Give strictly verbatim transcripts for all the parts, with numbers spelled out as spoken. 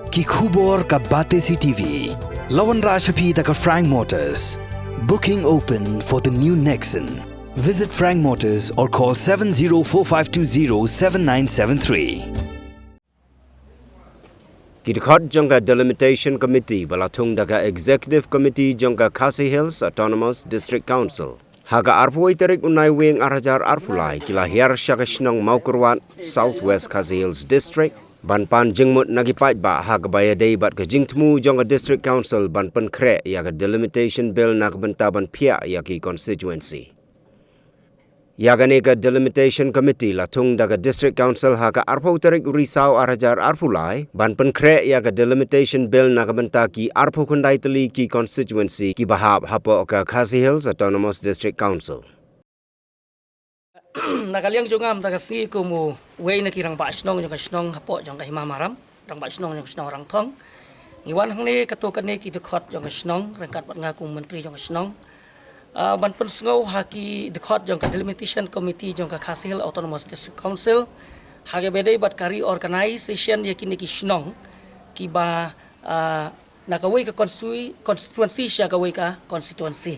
Ki khubor ka Batesi T V. La wanrah sha phi da ka Frank Motors. Booking open for the new Nexon. Visit Frank Motors or call seven zero four five two zero seven nine seven three. Ki dkhot jong ka Delimitation Committee ba la thung da ka Executive Committee jong ka Khasi Hills Autonomous District Council, ha ka arphew tarik u Naiwieng ar hajar arphew lai, ki la hiar sha ka shnong Mawkyrwat, South West Khasi Hills District, ban pan jingmut na ki paidbah ha kaba ïadei bad ka jingthmu jong ka District Council ban pynkhreh ïa ka Delimitation Bill na ka bynta ban phiah ïa ki constituency. Ïa kane ka Delimitation Committee la thung da ka District Council ha ka arphew tarik u Risaw ar hajar arphew lai, ban pynkhreh ïa ka Delimitation Bill na ka bynta ki arphew khyndai tylli ki constituency kiba hap hapoh ka Khasi Hills Autonomous District Council. Na ka liang jong nga mynta ka sngi kum uwei na ki rangbah shnong jong ka shnong hapoh jong ka Hima Maram, rangbah shnong jong ka shnong Rangthong, ngi wan hangne katto katne ki dkhot jong ka shnong ryngkat bad nga kum u myntri jong ka shnong, ah, ban pynsngew ha ki dkhot jong ka Delimitation Committee jong ka Khasi Hills Autonomous District Council ha kaba ïadei bad ka reorganization ïa kine ki shnong kiba, ah, na kawei ka constitu-, constituency sha kawei ka constituency.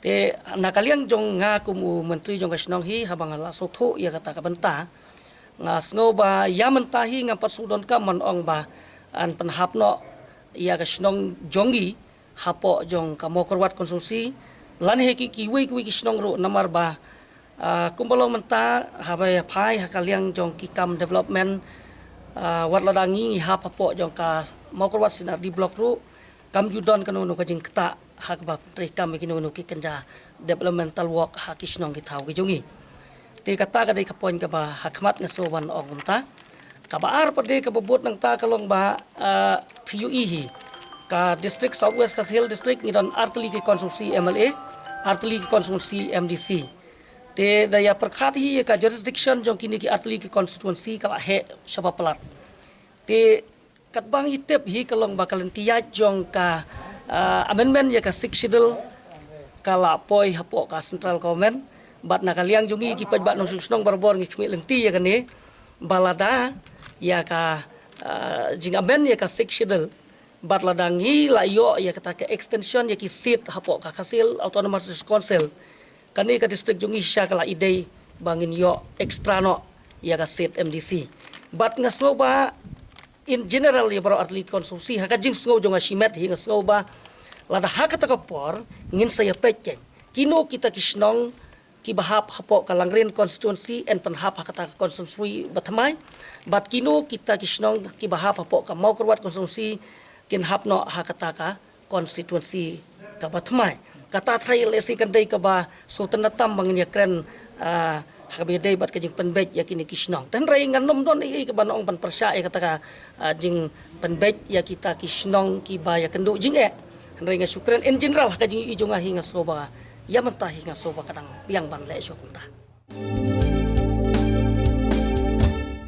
Te na ka liang jong nga kum u myntri jong ka shnong hi, haba nga la sngewthuh ïa kata ka bynta, nga sngew ba ïa mynta hi ngam pat sngewdonkam ban ong ba yn pynhap noh ïa ka shnong jong ngi hapoh jong ka Mawkyrwat constituency, lane ha ki, kiwei kiwei ki shnong ruh, namar ba, ah, kumba long mynta haba ïa phai ha ka liang jong ki kam development, ah, wat lada ngi ngi hap hapoh jong ka Mawkyrwat C and R D block ruh, kam ju don kano kano ka jingktah ha kaba pyntreikam ïa kino kino ki kynja developmental work ha ki shnong ki thaw ki jong ngi. Te kata ka dei ka point kaba ha khmat nga sngew ban ong kumta. Kaba ar pat de kaba bud nangta ka long ba, ah, phi ïohi hi, ka district South West Khasi Hills District ngi don ar tylli ki constituency M L A, ar tylli ki constituency M D C. Te da ïa pyrkhat hi ïa ka jurisdiction jong kine ki ar tylli ki constituency ka la heh shaba palat. Te katba ngi tip hi ka long ba ka lynti ïaid jong ka, ah, amendment ïa ka Sixth Schedule ka la poi hapoh ka central government, bad na ka liang jong ngi ki paidbah nongshong shnong barabor ngi khmih lynti ïa kane, ba lada ïa ka, ah, jingamend ïa ka Sixth Schedule, bad lada ngi la ïoh ïa kata ka extension ïa ki seat hapoh ka Khasi Hills Autonomous District Council, kane ka district jong ngi shisha ka la ïadei ba ngin ïoh extra noh ïa ka seat M D C. Bad nga sngew ba in general ïa baroh ar tylli ki constituency, ha ka jingsngew jong nga shimet hi nga sngew ba lada ha kata ka por ngin sa ïa peit keiñ kino kita ki shnong kiba hap hapoh ka Langrin constituency yn pynhap ha kata ka constituency bathymmai, bad kino kita ki shnong kiba hap hapoh ka Mawkyrwat constituency kin hap noh ha kata ka constituency kaba thymmai. Kata trai lehse kan dei kaba sngewtynnad tam ba ngin ïa kren, ah, ha kaba ïadei bad ka jingpynbeit ïa kine ki shnong. Te hynrei ngan ym don ei ei kaba nga ong ban pyrshah ïa kata ka, ah, jingpynbeit ïa kita ki shnong kiba ïakynduh jingeh. Hynrei nga shu kren in general ha ka jingïohi jong nga hi nga sngew ba ïa mynta hi nga sngew ba ka dang biang ban leh shuh kumta.